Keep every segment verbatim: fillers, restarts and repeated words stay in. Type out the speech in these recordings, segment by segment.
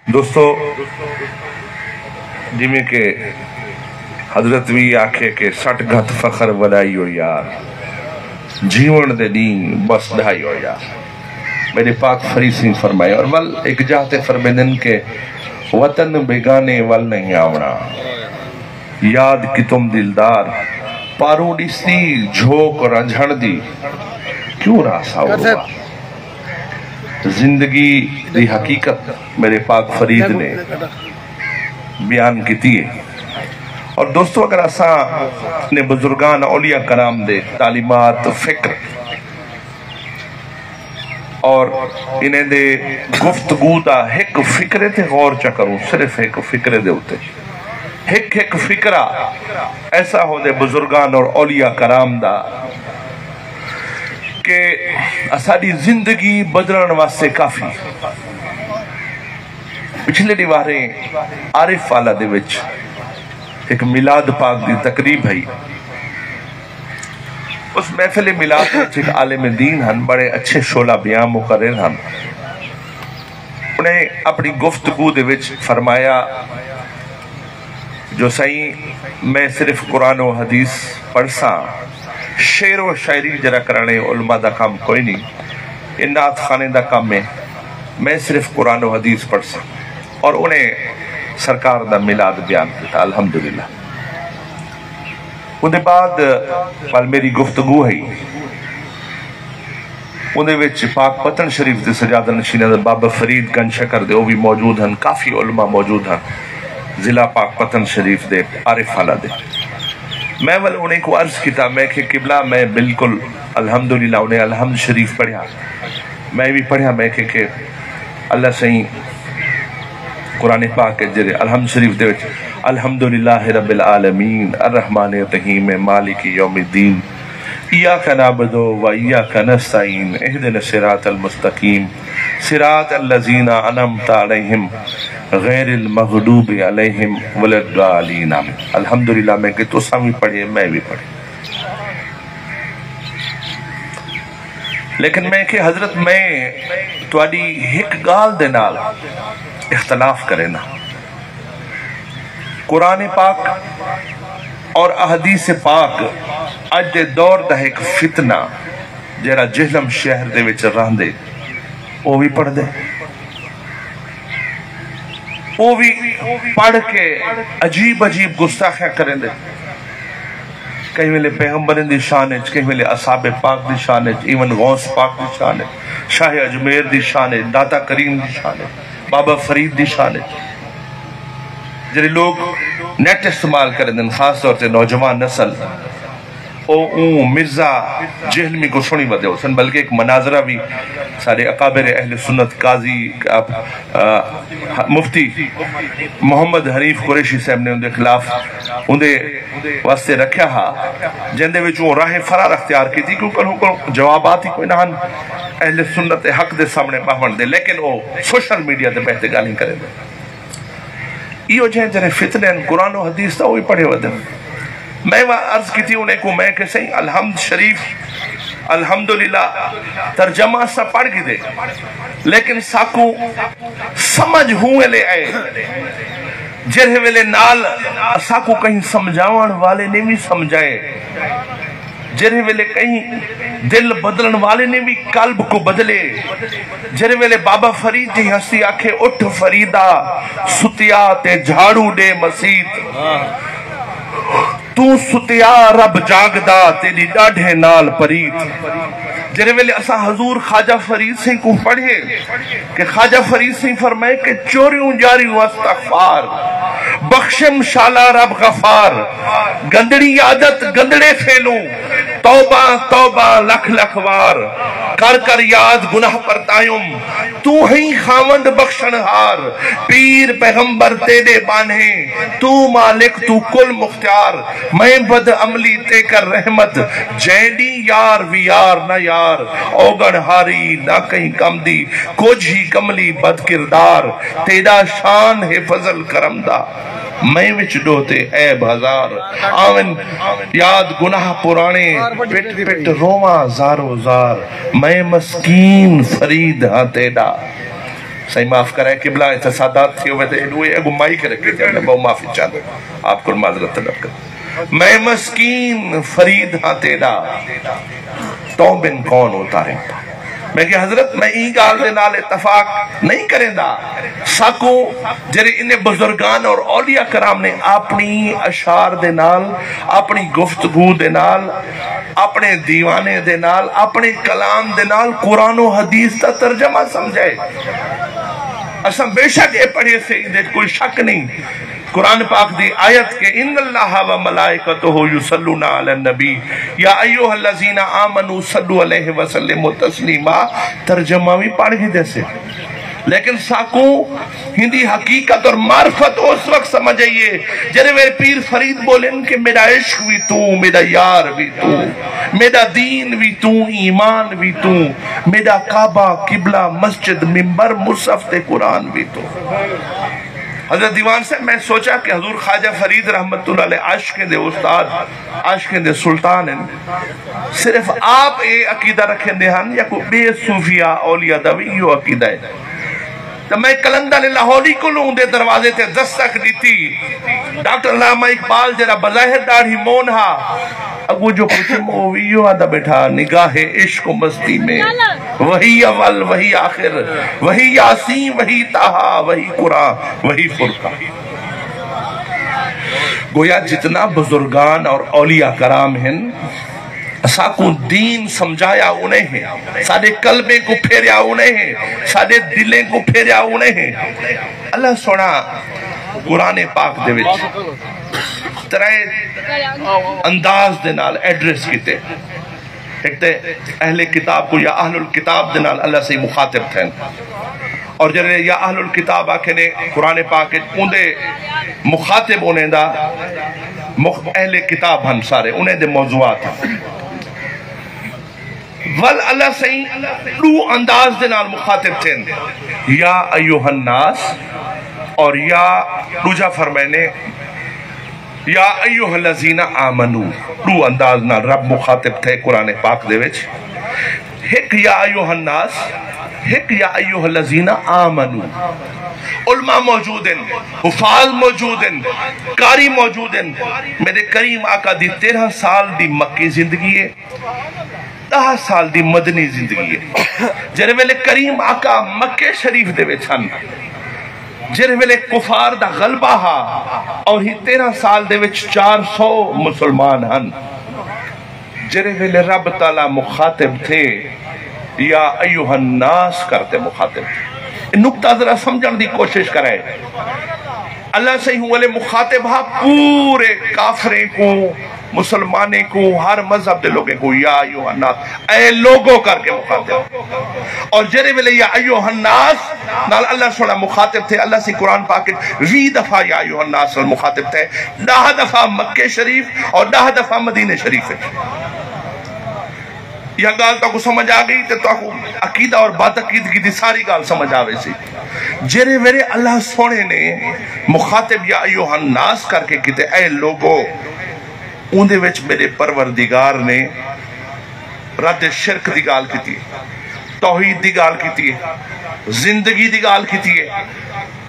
دوستو، جیویں کہ حضرت وی آکھے کہ سٹ گھت فخر ولا ایہو یار، جیوݨ دے ݙینہہ بس ݙھا ایہو یار۔ میݙے پاک فرید سئیں فرمائے، اور ول ہک جاہ تے فرمیندن کہ وطن بیگانے ول نہیں آوݨا، یاد کتم دلدار، پاروں ݙسدی جھوک رانجھݨ دی، کیوں راہ ساؤ روا۔ زندگی دی حقیقت میرے پاک فرید نے بیان کیتی ہے۔ اور دوستو، اگر اساں اپنے بزرگان اولیاء کرام دے تعلیمات، فکر اور انہیں دے گفتگو دا ہک فکرے تے غور چا کروں، صرف ہک فکرے دے اتے، ہک ہک فکرہ ایسا ہو دے بزرگان اور اولیاء کرام دا کہ اساݙی زندگی بدلݨ واسطے کافی۔ پچھلے ݙیہاڑے عارف والا دے وچ ہک میلاد پاک دی تقریب ہئی۔ اس محفل میلاد وچ ہک عالم دین ہن، بڑے اچھے شعلہ بیاں مقرر ہن۔ انہیں اپݨی گفتگو دے وچ فرمایا جو سائیں، میں صرف قرآن و حدیث پڑھساں، شعر و شاعری جیڑھا کرانے علماء دا کم کوئی نہیں، اے نعت خانے دا کم ہے، میں صرف قرآن و حدیث پڑھساں۔ اور انہیں سرکار دا میلاد بیان کیتا، الحمدللہ۔ اوندے بعد ول میری گفتگو ہئی، اوندے وچ پاک پتن شریف دے سجادہ نشین حضرت بابا فرید گنج شکر دے، او وی موجود ہن، کافی علماء موجود ہن ضلع پاک پتن شریف دے، عارف والا دے۔ میں ول انہیں کو عرض کیتا، میں کہ قبلہ، میں بالکل الحمدللہ، انہیں الحمد شریف پڑھیا، میں وی پڑھیا، میں کہ کہ اللہ سائیں قرآن پاک جڑے الحمد شریف دے وچ، الحمدللہ رب العالمین، الرحمن الرحیم، مالک یوم الدین، ایاک نعبد و ایاک نستعین، اہدنا الصراط المستقیم، صراط الذین انعمت علیہم، غیر المغضوب علیہم ولا الضالین، آمین۔ الحمدللہ میں کہ تساں وی پڑھے، میں وی پڑھے۔ لیکن میں کہ حضرت، میں تہاݙی ہک ڳالھ دے نال اختلاف کرینداں۔ قرآن پاک اور احادیث پاک اڄ دے دور دا ہک فتنہ، جیڑھا جہلم شہر دے وچ رہندے، او وی پڑھدے۔ او وی پڑھ کے عجیب عجیب گستاخیاں کریندے۔ کہیں ویلے پیغمبریں دی شان اچ، کہیں ویلے اصحاب پاک دی شان اچ، ایون غوث پاک دی شان اچ، شاہ اجمیر دی شان اچ، داتا کریم دی شان اچ، بابا فرید دی شان اچ۔ جڑے لوگ نیٹ استعمال کریندن، خاص طور تے نوجوان نسل، او اوں مرزا جہلمی کو سݨی ودے ہوسن، بلکہ ایک مناظرہ وی ساݙے اکابر اہل سنت قاضی، آ، آ، مفتی محمد حنیف قریشی صاحب نے اوندے خلاف، اوندے واسطے رکھیا ہا، جیندے وچ او راہ فرار اختیار کیتی، کیونکہ انہاں کول جوابات ہی کوئی نہ ہن اہل سنت حق دے سامݨے ٻہوݨ دے، لیکن او سوشل میڈیا تے ٻہہ تے ڳالھیں کریندے۔ ایہو جہیں جڑے فتنے ہن، قرآن و حدیث تاں اوہی پڑھے ودن۔ میں وا عرض کیتی انہیں کوں، میں کہ سائیں، الحمد شریف، الحمدللہ، ترجمہ اساں پڑھ گھدے، لیکن ساکوں سمجھ ہوں ویلے آئے، جڑے ویلے نال ساکوں کہیں سمجھاوݨ والے نے وی سمجھائے، جڑے ویلے کہیں دل بدلݨ والے نے وی قلب کو بدلے، جڑے ویلے بابا فرید دی ہستی آکھے، اٹھ فریدا، ستیا تے جھاڑو ݙے مسیت۔ توں ستیا، رب جاڳدا، تیݙی ݙاڈھے نال پریت۔ جڑے ویلے اساں حضور خواجہ فرید سئیں کوں پڑھے کہ خواجہ فرید سئیں فرمائے کہ چوریوں ڄاریوں استغفار، بخشم شالا رب غفار، گندڑی عادت گندڑے فعلوں، توبہ توبہ لکھ لکھ وار، کر کر یاد گناہ پرتایم، توں ہئیں خاوند بخشݨ ہار، پیر پیغمبر تیݙے ٻانھے، توں مالک توں کل مختیار، میں بد عملی تے کر رحمت، جئیں ݙینہہ یار وی یار نہ یار، اوگݨ ہاری نہ کہیں کم دی، کجھ ہی کملی بد کردار، تیݙا شان ہے فضل کرم دا۔ میں وچ ݙوہتے عیب ہزار، آون یاد گناہ پراݨے، پٹ پٹ روواں زارو زار، میں مسکین فرید ہاں تیݙا۔ سائیں معاف کرے قبلہ، اتھے سادات تھی ہوئے تے ایڈو اے اگو مائی کرے کے جانا، بہت معافی چاہتا، آپ کو معذرت طلب کر۔ میں مسکین فرید ہاں تیرا، تو بن کون ہو طارق؟ میں کہ حضرت، میں ای گال دے نال اتفاق نہیں کریندا۔ ساکو جڑے انہیں بزرگان اور اولیاء کرام نے اپنی اشعار دے نال، اپنی گفتگو دے نال، اپنے دیوانے دے نال، اپنے کلام دے نال قرآن و حدیث دا ترجمہ سمجھائے۔ اساں بے شک اے پڑھے سے، ایں دے کوئی شک نہیں۔ قرآن پاک دی آیت کہ ان اللہ و ملائکتہ یصلون علی النبی یا ایھا الذین آمنوا صلوا علیہ وسلموا تسلیما، ترجمہ بھی پڑھ کے دے سے۔ لیکن ساکوں ہندی حقیقت اور معرفت اس وقت سمجھ آئیے جڑے ویلے پیر فرید بولن کہ میرا عشق بھی توں، میرا یار بھی توں، میرا دین بھی توں، ایمان بھی توں، میرا کعبہ، قبلہ، مسجد، ممبر، مصحف تے قرآن بھی توں۔ حضرت دیوان صاحب، میں سوچا کہ حضور خواجہ فرید رحمت اللہ علیہ عاشقیں دے استاد، عاشقیں دے سلطان ہیں، صرف آپ اے عقیدہ رکھیں دے ہن یا کوئی بے صوفیاء اولیاء دا بھی ایہو عقیدہ ہے؟ تے میں قلندر لاہوری کولوں اوندے دروازے تے دستک ݙتی۔ ڈاکٹر علامہ اقبال جیڑھا بظاہر ݙاڑھی مون ہا، اڳوں جو پچھم او وی ایہو آہدا ٻیٹھا، نگاہ عشق و مستی میں وہی اول وہی آخر، وہی یاسین وہی طٰہٰ، وہی قرآن وہی فرقان۔ گویا جتنا بزرگان اور اولیاء کرام ہن، اساکوں دین سمجھایا انہیں ہیں، ساڈے قلبیں کوں پھیریا انہیں ہیں، ساڈے دلیں کوں پھیریا انہیں ہیں۔ اللہ سوہݨا قرآن پاک دے وچ ترے انداز دے نال ایڈریس کیتے۔ ہک تے اہل کتاب کوں یا اہل الکتاب دے نال اللہ سئیں مخاطب تھئن۔ اور جیڑھے یا اہل الکتاب آکھے نے قرآن پاک وچ، اوندے مخاطب انہیں دا مخ-، اہل کتاب ہن سارے، انہیں دے موضوعات ہن۔ ول اللہ سئیں ݙو انداز دے نال مخاطب تھئن، یا ایھا الناس، اور یا ݙوجھا فرمائے نے، یا ایھا الذین آمنوا۔ ݙو انداز نال رب مخاطب تھئے قرآن پاک دے وچ، ہک یا ایھا الناس، ہک یا ایھا الذین آمنوا۔ علماء موجود ہیں، حفاظ موجود ہیں، قاری موجود ہیں۔ میرے کریم آقا دی تیرہ سال دی مکی زندگی ہے، ݙاہ سال دی مدنی زندگی ہے۔ جیڑھے ویلے کریم آقا مکے شریف دے وچ ہن، جیڑھے ویلے کفار دا غلبہ ہا، اور ہی تیرہ سال دے وچ چار سو مسلمان ہن، جیڑھے ویلے رب تعالیٰ مخاطب تھئے، یا ایھا الناس کر تے مخاطب تھئے۔ اے نقطہ ذرا سمجھݨ دی کوشش کرائے۔ اللہ سئیں ہوں ویلے مخاطب ہا پورے کافریں کوں، مسلمانیں کوں، ہر مذہب دے لوگیں کوں، یا ایھا الناس، اے لوگو کر کے مخاطب۔ اور جیڑھے ویلے یا ایھا الناس نال اللہ سوہݨا مخاطب تھئے، اللہ سئیں قرآن پاک وچ ویہہ دفعہ یا ایھا الناس نال مخاطب تھئے، ݙاہ دفعہ مکے شریف اور ݙاہ دفعہ مدینے شریف وچ۔ یا ڳالھ تہاکوں سمجھ آ ڳئی تے تہاکوں عقیدہ اور بدعقیدگی دی ساری ڳالھ سمجھ آ ویسی۔ جیڑھے ویلے اللہ سوہݨے نے مخاطب یا ایھا الناس کر کے کیتے، اے لوگو، اوندے وچ میرے پروردگار نے رد شرک دی ڳالھ کیتی ہے، توحید دی ڳالھ کیتی ہے، زندگی دی ڳالھ کیتی ہے،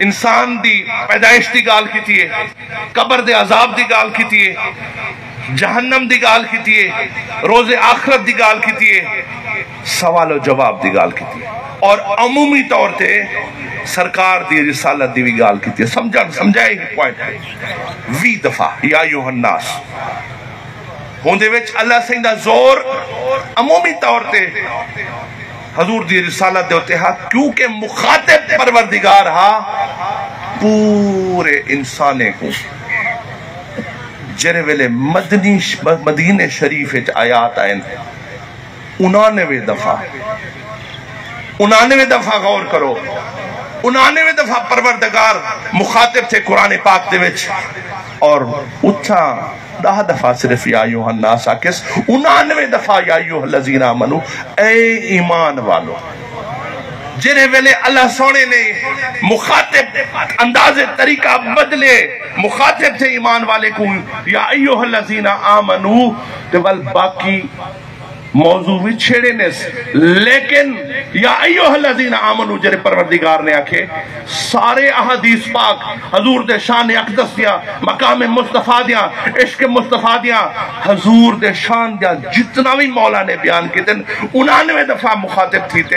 انسان دی پیدائش دی ڳالھ کیتی ہے، قبر دے عذاب دی ڳالھ کیتی ہے، جہنم دی ڳالھ کیتی ہے، روز آخرت دی ڳالھ کیتی ہے، سوال و جواب دی ڳالھ کیتی ہے، اور عمومی طور تے سرکار دی رسالت دی وی ڳالھ کیتی ہے۔ سمجھݨ، سمجھائے ہک پوائنٹ ہے، ویہہ دفعہ یا ایھا الناس۔ ہوندے وچ اللہ سئیں دا زور عمومی طور تے حضور دی رسالت دے اتے ہا، کیونکہ مخاطب پروردگار ہا پورے انسانیں کوں۔ جیڑھے ویلے مدنی ش-، مدینے شریف وچ آیات آئن، انانوے دفعہ، انانوے دفعہ غور کرو، انانوے دفعہ پروردگار مخاطب تھئے قرآن پاک دے وچ، اور اتھاں ݙاہ دفعہ صرف یا ایھا الناس آکھیس، انانوے دفعہ یا ایھا الذین آمنوا، اے ایمان والو۔ جیڑھے ویلے اللہ سوہݨے نے مخاطب انداز طریقہ بدلے، مخاطب تھئے ایمان والے کوں یا ایھا الذین آمنوا، تے ول باقی موضوع وی چھیڑے نیس، لیکن یا ایھا الذین آمنو، جیڑھے پروردگار نے آکھے، سارے احادیث پاک، حضور دے شان اقدس دیاں، مقام مصطفیٰ دیاں، عشق مصطفیٰ دیاں، حضور دے شان دیاں جتنا وی مولا نے بیان کیتن، انانوے دفعہ مخاطب تھیتے،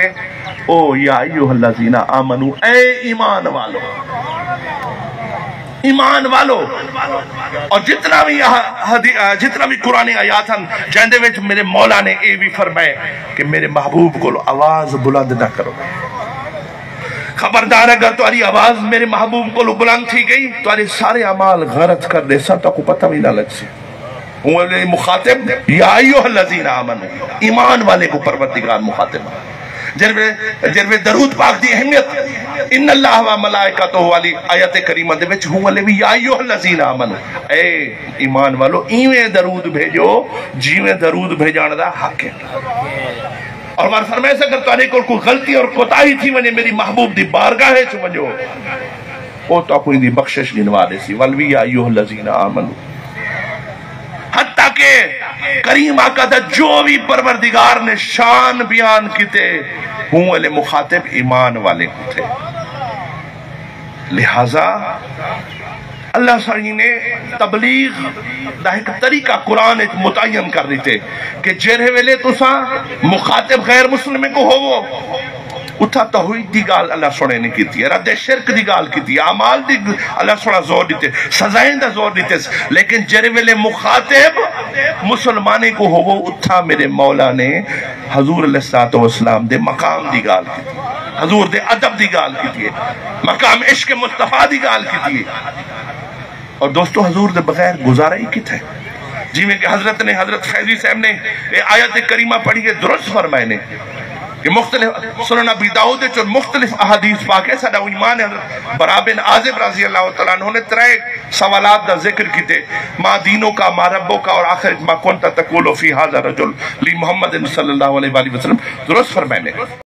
او یا ایھا الذین آمنو، اے ایمان والو، ایمان والو۔ اور جتنا وی آ-، حدی-، آ، جتنا وی قرآن آیات ہن، جیندے وچ میرے مولا نے اے وی فرمائے کہ میرے محبوب کول آواز بلند نہ کرو۔ خبردار، اگر تہاݙی آواز میرے محبوب کول بلند تھی ڳئی، تہاݙے سارے اعمال غارت کر ݙیسن، تہاکوں پتہ وی نہ لڳسی۔ ہوں ویلے مخاطب، یا ایھا الذین آمنو، ایمان والے کوں پروردگار مخاطب۔ جیڑھے ویلے، جیڑھے ویلے درود پاک دی اہمیت، ان اللہ و ملائکتہ والی آیت کریمہ دے وچ ہوں ویلے وی یا ایھا الذین آمنو، اے ایمان والو، ایویں درود بھیجو جیویں درود بھیجݨ دا حق ہے۔ اور ور فرمائے، اگر تہاݙے کول کوئی غلطی اور کوتاہی تھی ونڄے، میری محبوب دی بارگاہ وچ ونڄو، او تہاکوں ایندی بخشش گھنوا ݙیسی۔ ول وی یا ایھا الذین آمنو۔ حتیٰ کہ کریم آقا دا جو وی پروردگار نے شان بیان کیتے، ہوں ویلے مخاطب ایمان والے کوں تھے۔ لہذا اللہ سائیں نے تبلیغ دا ہک طریقہ قرآن وچ متعین کر ݙتے کہ جیڑھے ویلے تساں مخاطب غیر مسلمیں کوں ہووو، اتھاں توحید دی ڳالھ اللہ سونے نے کیتی ہے، رد شرک دی ڳالھ کیتی ہے، اعمال دی گ-، اللہ سونا زور ݙتے، سزائیں دا زور ݙتے، لیکن جیڑھے ویلے مخاطب مسلمانیں کوں ہووو، اتھاں میرے مولا نے حضور علیہ الصلوۃ والسلام دے مقام دی ڳالھ کیتی، حضور دے ادب دی ڳالھ کیتی ہے، مقام عشق مصطفیٰ دی ڳالھ کیتی ہے۔ اور دوستو، حضور دے بغیر گزارا ہی کتھے؟ جیویں کہ حضرت نے، حضرت فیضی صاحب نے اے آیت کریمہ پڑھی ہے، درست فرمائے نے کہ مختلف سنن ابی داؤد وچ مختلف احادیث پاک ہے۔ ساݙا ایمان ہے، حضرت براء بن عازب رضی اللہ تعالیٰ عنہ نے ترے سوالات دا ذکر کیتے، ما دینک، ما ربک، اور آخر وچ ما کنت تقول فی ھذا الرجل، لی محمد صلی اللہ علیہ وآلہ وسلم، درست فرمائے نے۔